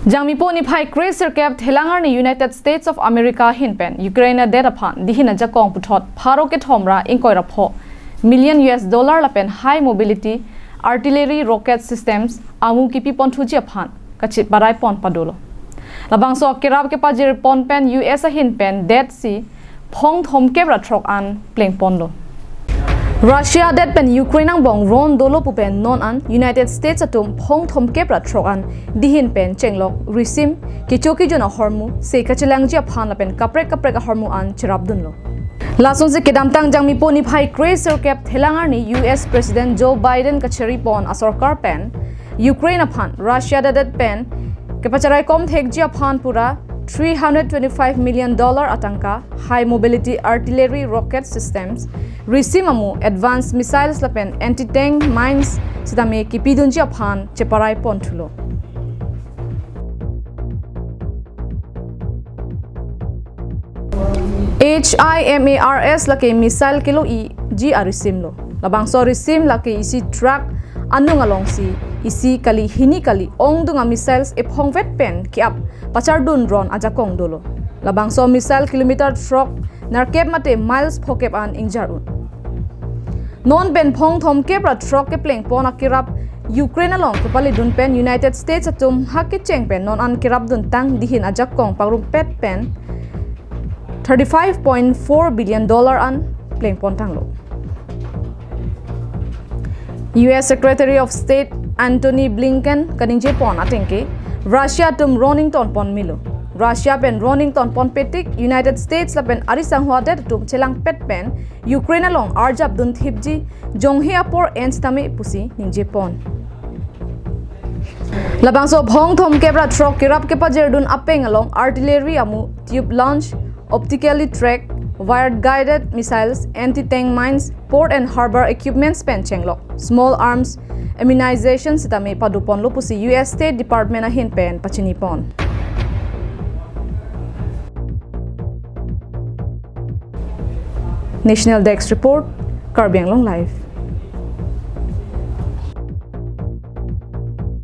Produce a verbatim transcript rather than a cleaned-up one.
Jangmipo niphai kre sirkep Thelang arni United States of America ahin pen Ukraine adet aphan dihin ajakong puthot pharo kethom ra ingkoi ra pho million U S dollar lapen high mobility artillery rocket systems amu kipi ponthuji aphan kacheparai pon padolo. Labangso kerap kepajir pon pen U S ahin pen det si phong thomkep ra throk an pleng ponlo. Russia adet pen Ukraine angbong ron dolo pu pen non an United States atum phong thomkep ra throk an dihin pen chenglok risim kecho kejun ahormu se kachelangji aphan lapen kaprek kaprek ahormu an cherapdunlo. Lasonsi kedamtang Jangmipo niphai kre sirkep Thelang arni U S President Joe Biden kacheri pon asorkar pen Ukraine aphan Russia adet pen kepacharai kom thekji aphan pura three hundred twenty-five million dollar atangka high mobility artillery rocket systems, risim amu advanced missiles lapen anti-tank mines sitame kipidunji aphan cheparai ponthulo. HIMARS lake missile kelo-iji arisim lo. Labangso risim lake isi truck anung alongsi isi kali hini kali ongdung a missiles ephongvet pen ke-ap pachardun ron ajakong dolo. Labangso missile kilometer throk nerkep mate miles phokep an ingjar un. Non pen phong thomkep ra throk kepleng pon akerap Ukraine along kepaledun pen United States atum hak kecheng pen non an kerapdun tang dihin ajakong pangrumpet pen thirty-five point four billion dollar an pleng pon tanglo. U S Secretary of State Antony Blinken kaningje pon atengke Russia atum ron ington pon melo. Russia pen ron ington ponpe tik United States lapen ari sangho adet atum chelangpet pen Ukraine along arjapdun thipji jonghe apor en sitame pusi ningje pon. Labangso phong thomkep ra throk kerap kepajirdun apeng along artillery amu tube launch, optically tracked, wired guided missiles, anti-tank mines, port and harbor equipments pen chenglok small arms ammunition sitame pado ponlo pusi U S State Department ahin pen pachini pon. National Desk Report, Karbi Anglong Live.